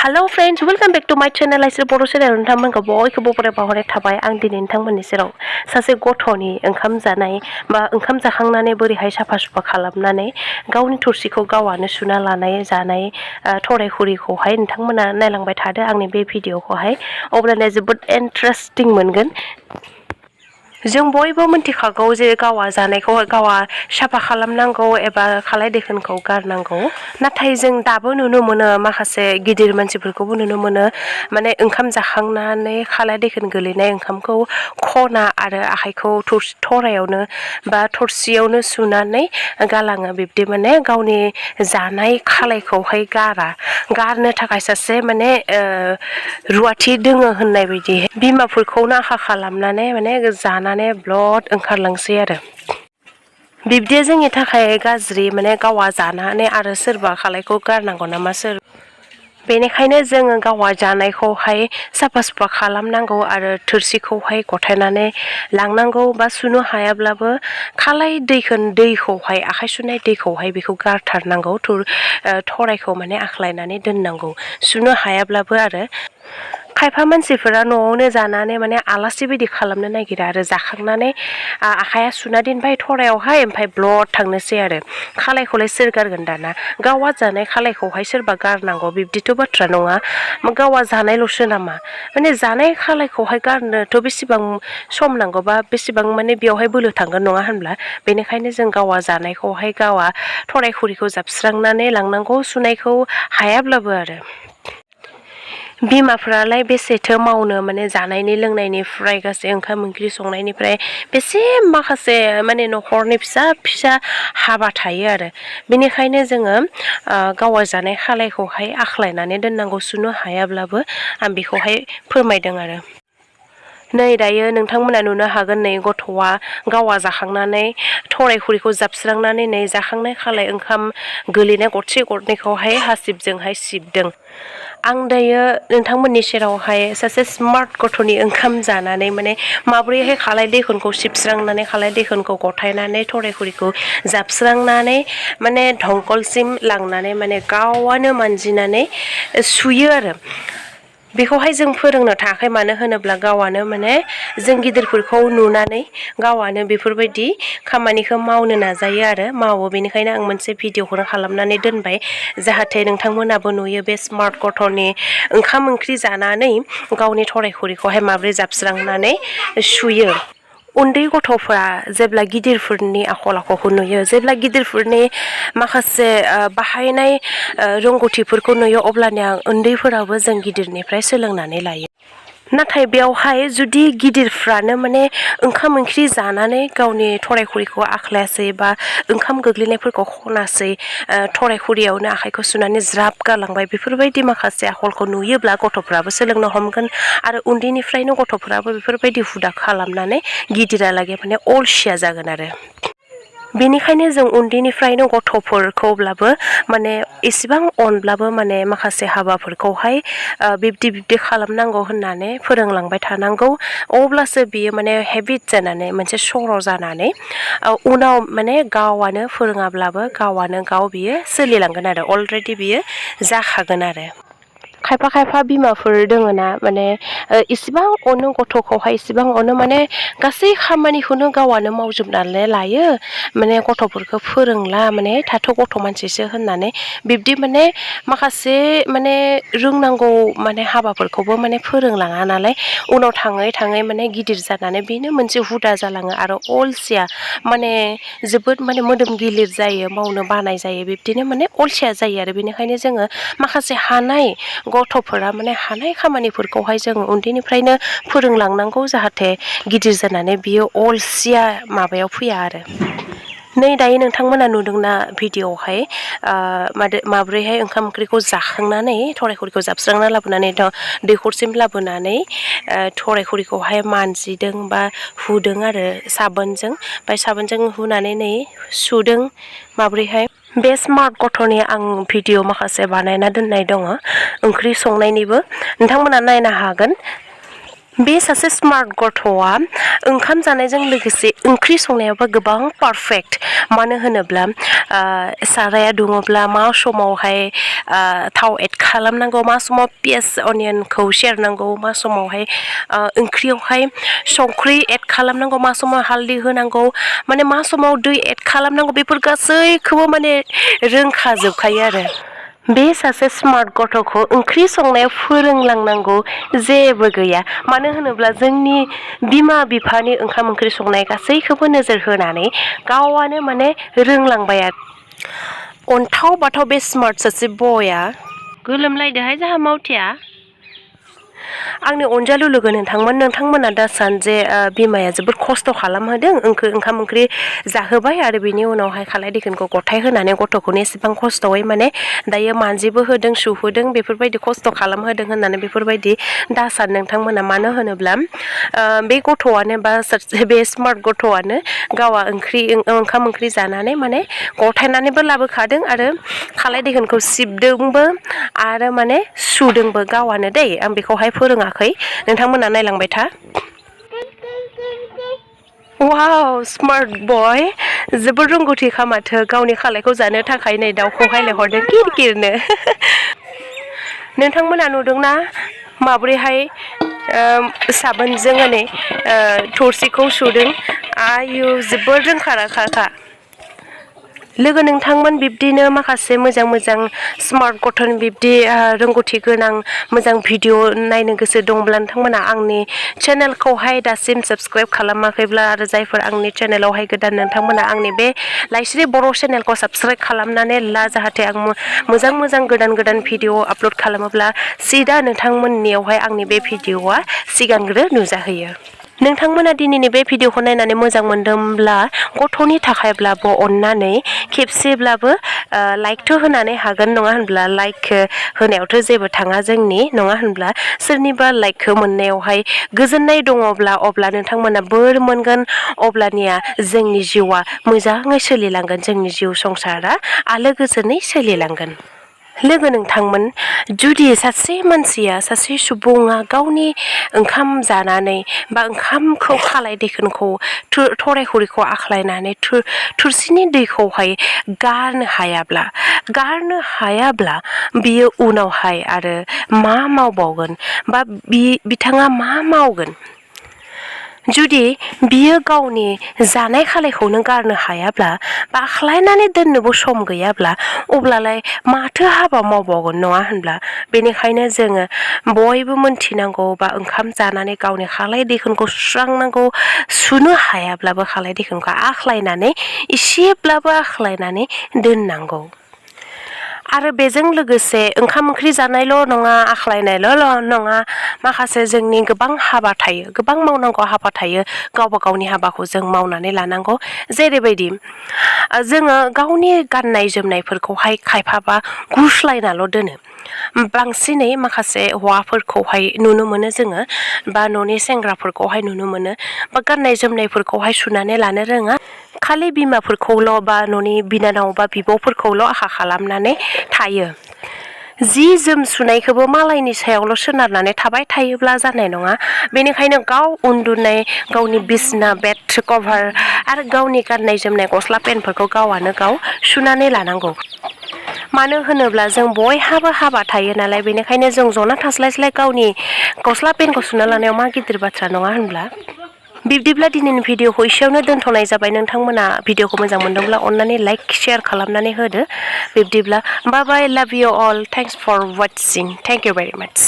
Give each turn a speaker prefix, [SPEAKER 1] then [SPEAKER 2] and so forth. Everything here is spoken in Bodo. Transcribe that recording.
[SPEAKER 1] hello friends welcome back to my channel आइसोर बर' चैनेल नोंथांमोनखौ बयखौबो बरायबावहरनाय थाबाय आं दिनै नोंथांमोननि सेराव सासे गथ'नि ओंखाम जानाय बा ओंखाम जाखांनानै बोरैहाय साफा सुफा खालामनानै गावनि थोरसिखौ गावआनो सुना लानाय जानाय थरायखुरिखौहाय नोंथांमोना नायलांबाय थादो आंनि बे भिडिअखौहाय अब्लाना जोबोद इन्टारेस्टिं मोनगोन जों बयबो मिथिखागौ जे गावा जानायखौ गावा साफा खालामनांगौ एबा खालाय दैखोनखौ गारनांगौ नाथाय जों दाबो नुनो मोनो माखासे गिदिर मानसिफोरखौबो नुनो मोनो माने ओंखाम जाखांनानै खालाय दैखोन गोलैनाय ओंखामखौ खना आरो आखाइखौ थरायावनो बा थोरसियावनो सुनानै गालाङो बिब्दि माने गावनि जानाय खालायखौहाय गारनो थाखाय सासे माने रुवाथि दोङो होननाय बायदि बिमाफोरखौनो आखा खालामनानै माने जानानै ब्लद ओंखारलांसै आरो बिब्दिया जोंनि थाखाय गाज्रि माने गावा जानानै आरो सोरबा खालायखौ गारनांगौ नामा बेनिखायनो जोङो गावा जानायखौहाय साफा सुफा खालामनांगौ आरो थोरसिखौहाय गथायनानै लांनांगौ बा सुनो हायाब्लाबो खालाय दैखौहाय आखाइ सुनाय दैखौहाय बेखौ गारथारनांगौ थरायखौ माने आख्लायनानै दोननांगौ सुनो हायाब्लाबो आरो खायफा मानसिफोरा न'आवनो जानानै माने आलासि बायदि खालामनो नागिरा आरो जाखांनानै आखाइया सुना दोनबाय थरायावहाय ओमफ्राय ब्लड थांनोसै आरो खालायखौलाय सोर गारगोन दाना गावा जानाय खालायखौहाय सोरबा गारनांगौ बिब्दिथ' बाथ्रा नङा गावा जानायल'सो नामा माने जानाय खालायखौहाय गारनोथ' बेसेबां सम नांगौ बा बेसेबां माने बेवहाय बोलो थांगोन नङा होनब्ला बेनिखायनो जों गावा जानायखौहाय गावा थरायखुरिखौ जाबस्रांनानै लांनांगौ सुनायखौ हायाब्लाबो आरो बिमाफ्रालाय बेसेथो मावनो माने जानायनि लोंनायनिफ्राय गासै ओंखाम ओंख्रि संनायनिफ्राय बेसे माखासे माने न'खरनि फिसा फिसा हाबा थायो आरो बेनिखायनो जोङो गावा जानाय खालायखौहाय आख्लायनानै दोननांगौ सुनो हायाब्लाबो आं बेखौहाय फोरमायदों आरो नै दायो नोंथांमोना नुनो हागोन नै गथ'आ गावा जाखांनानै थरायखुरिखौ जाबस्रांनानै नै जाखांनाय खालाय ओंखाम गोलैनाय गरसे गरनैखौहाय हासिबजोंहाय सिबदों आं दायो नोंथांमोननि सेरावहाय सासे स्मार्ट गथ'नि ओंखाम जानानै माने माब्रैहाय खालाय दैखोनखौ सिबस्रांनानै खालाय दैखोनखौ गथायनानै थरायखुरिखौ जाबस्रांनानै माने दंखलसिम लांनानै माने गावआनो मानजिनानै सुयो आरो बेखौहाय जों फोरोंनो थाखाय मानो होनोब्ला गावआनो माने जों गिदिरफोरखौ नुनानै गावआनो बेफोरबायदि खामानिखौ मावनो नाजायो आरो मावो बेनिखायनो आं मोनसे भिडिअखौनो खालामनानै दोनबाय जाहाथे नोंथांमोनाबो नुयो बे स्मार्ट गथ'नि ओंखाम ओंख्रि जानानै गावनि थरायखुरिखौहाय माब्रै जाबस्रांनानै सुयो उन्दै गथ'फोरा जेब्ला गिदिरफोरनि आखल आखुखौ नुयो जेब्ला गिदिरफोरनि माखासे बाहायनाय रोंगौथिफोरखौ नुयो अब्लानिया उन्दैफोराबो जों गिदिरनिफ्राय सोलोंनानै लायो नाथाय बेवहाय जुदि गिदिरफ्रानो माने ओंखाम ओंख्रि जानानै गावनि थरायखुरिखौ आख्लायासै बा ओंखाम गोग्लैनायफोरखौ खनासै थरायखुरियावनो आखाइखौ सुनानै ज्राब गालांबाय बेफोरबायदि माखासे आखलखौ नुयोब्ला गथ'फ्राबो सोलोंनो हमगोन आरो उन्दैनिफ्रायनो गथ'फ्राबो बेफोरबायदि हुदा खालामनानै गिदिरालागै माने अलसिया जागोन आरो बेनिखायनो जों उन्दैनिफ्रायनो गथ'फोरखौब्लाबो माने एसेबां अनब्लाबो माने माखासे हाबाफोरखौहाय बिब्दि खालामनांगौ होननानै फोरोंलांबाय थानांगौ अब्लासो बियो माने हेबिट जानानै मोनसे सर' जानानै उनाव माने गावआनो फोरोङाब्लाबो गावआनो गाव बियो सोलिलांगोन आरो अलरेडि बियो जाखागोन आरो खायफा बिमाफोर दोङो ना माने इसेबां अनो गथ'खौहाय इसेबां अनो माने गासै खामानिखौनो गावआनो मावजोबनानै लायो माने गथ'फोरखौ फोरोंला माने थाथ' गथ' मानसिसो होननानै बिब्दि माने माखासे माने रोंनांगौ माने हाबाफोरखौबो माने फोरोंलाङा नालाय उनाव थाङै माने गिदिर जानानै बेनो मोनसे हुदा जालाङो आरो अलसिया माने जोबोद माने मोदोम गिलिर जायो मावनो बानाय जायो बिब्दिनो माने अलसिया जायो आरो बेनिखायनो जोङो माखासे हानाय गथ'फोरा माने हानाय खामानिफोरखौहाय जोङो उन्दैनिफ्रायनो फोरोंलांनांगौ जाहाथे गिदिर जानानै बियो अलसिया माबायाव फैया आरो नै दायो नोंथांमोना नुदोंना भिडिअआवहाय माब्रैहाय ओंखाम ओंख्रिखौ जाखांनानै थरायखुरिखौ जाबस्रांना लाबोनानै दैखरसिम लाबोनानै थरायखुरिखौहाय मानजिदों बा हुदों आरो साबोनजों ओमफ्राय साबोनजों हुनानै नै सुदों माब्रैहाय बे स्मार्ट गथ'नि आं भिडिअ माखासे बानायना दोननाय दङ ओंख्रि संनायनिबो नोंथांमोना नायनो हागोन बे सासे स्मार्ट गथ'आ ओंखाम जानायजों लोगोसे ओंख्रि संनायावबो गोबां पारफेक्ट मानो होनोब्ला साराया दुङोब्ला मा समावहाय थाव एड खालामनांगौ मा समाव पियास अनियनखौ सेरनांगौ मा समावहाय ओंख्रियावहाय संख्रि एड खालामनांगौ मा समाव हालदै होनांगौ माने मा समाव दै एड खालामनांगौ बेफोर गासैखौबो माने रोंखाजोबखायो आरो बे सासे स्मार्ट गथ'खौ ओंख्रि संनायाव फोरोंलांनांगौ जेबो गैया मानो होनोब्ला जोंनि बिमा बिफानि ओंखाम ओंख्रि संनाय गासैखौबो नोजोर होनानै गावआनो माने रोंलांबाय आरो अन्थाव बाथाव बे स्मार्ट सासे बयआ गोलोमलायदोहाय जाहा मावथिया आंनि अनजालु लोगो नोंथांमोना दा सान जे बिमाया जोबोद खस्थ' खालामहोदों ओंखाम ओंख्रि जाहोबाय आरो बिनि उनावहाय खालाय दैखोनखौ गथाय होनानै गथ'खौनो एसेबां खस्थ'यै माने दायो मानजिबो होदों सुहोदों बेफोरबायदि खस्थ' खालामहोदों होननानै बेफोरबायदि दा सान नोंथांमोना मानो होनोब्ला बे गथ'आनो बा बे स्मार्ट गथ'आनो गावा ओंखाम ओंख्रि जानानै माने गथायनानैबो लाबोखादों आरो खालाय दैखोनखौ सिबदोंबो आरो माने सुदोंबो गावानो दै आं बेखौहाय फोरोङाखै नोंथांमोना नायलांबाय था वाव स्मार्ट बय जोबोद रोंगौथिखा माथो गावनि खालायखौ जानो थाखाय नै दाउखौहाय लेंहरदों किरकिरनो नोंथांमोना नुदोंना माबोरैहाय साबोनजों माने थोरसिखौ सुदों आयु जोबोद रोंखा राखाखा लोगो नोंथांमोन बिब्दिनो माखासे मोजां मोजां स्मार्ट गथ'नि बिब्दि रोंगौथि गोनां मोजां भिडिअ नायनो गोसो दंब्ला नोंथांमोना आंनि चेनेलखौहाय दासिम साबस्क्राइब खालामाखैब्ला आरो जायफोर आंनि चेनेलावहाय गोदान नोंथांमोना आंनि बे लाइस्रि बर' चेनेलखौ साबस्क्राइब खालामनानै ला जाहाथे आं मोजां मोजां गोदान गोदान भिडिअ आपल'ड खालामोब्ला सिदा नोंथांमोननियावहाय आंनि बे भिडिअआ सिगांग्रो नुजाहैयो नोंथांमोना दिनैनि बे भिडिअखौ नायनानै मोजां मोनदोंब्ला गथ'नि थाखायब्लाबो अननानै खेबसेब्लाबो लाइकथ' होनानै हागोन नङा होनब्ला लाइक होनायावथ' जेबो थाङा जोंनि नङा होनब्ला सोरनिबा लाइकखौ मोननायावहाय गोजोननाय दङब्ला अब्ला नोंथांमोना बोर मोनगोन अब्लानिया जोंनि जिउआ मोजाङै सोलिलांगोन जोंनि जिउ संसारा आलो गोजोनै सोलिलांगोन लोगो नोंथांमोन जुदि सासे मानसिया सासे सुबुङा गावनि ओंखाम जानानै बा ओंखामखौ खालाय दैखोनखौ थराय खुरैखौ आख्लायनानै थोरसिनि दैखौहाय गारनो हायाब्ला बियो उनावहाय आरो मा मावबावगोन बा बिथाङा मा मावगोन जुदि बियो गावनि जानाय खालायखौनो गारनो हायाब्ला बा आख्लायनानै दोननोबो सम गैयाब्ला अब्लालाय माथो हाबा मावबावगोन नङा होनब्ला बेनिखायनो जोङो बयबो मोनथिनांगौ बा ओंखाम जानानै गावनि खालाय दैखोनखौ सुस्रांनांगौ सुनो हायाब्लाबो खालाय दैखोनखौ आख्लायनानै एसेब्लाबो आख्लायनानै दोननांगौ आरो बेजों लोगोसे ओंखाम ओंख्रि जानायल' नङा आख्लायनायल' नङा माखासे जोंनि गोबां हाबा थायो गोबां मावनांगौ हाबा थायो गावबा गावनि हाबाखौ जों मावनानै लानांगौ जेरैबायदि जोङो गावनि गाननाय जोमनायफोरखौहाय खायफाबा गुस्लायनाल' दोनो बांसिनै माखासे हौवाफोरखौहाय नुनो मोनो जोङो बा न'नि सेंग्राफोरखौहाय नुनो मोनो बा गाननाय जोमनायफोरखौहाय सुनानै लानो रोङा खालि बिमाफोरखौल' बा न'नि बिनानाव बा बिब'फोरखौल' आखा खालामनानै थायो जि जोम सुनायखौबो मालायनि सायावल' सोनारनानै थाबाय थायोब्ला जानाय नङा बेनिखायनो गाव उन्दुनाय गावनि बिसना बेड कभार आरो गावनि गाननाय जोमनाय गस्ला पेन्टफोरखौ गावआनो गाव सुनानै लानांगौ मानो होनोब्ला जों बयहाबो हाबा थायो नालाय बेनिखायनो जों जना थास्लायस्लाय गावनि गस्ला पेन्टखौ सुना लानायाव मा गिदिर बाथ्रा नङा होनब्ला बिब्दिब्ला दिनैनि भिडिअखौ एसेयावनो दोनथ'नाय जाबाय नोंथांमोना भिडिअखौ मोजां मोनदोंब्ला अननानै लाइक शेयार खालामनानै होदो बिब्दिब्ला bye bye love you all thanks for watching thank you very माच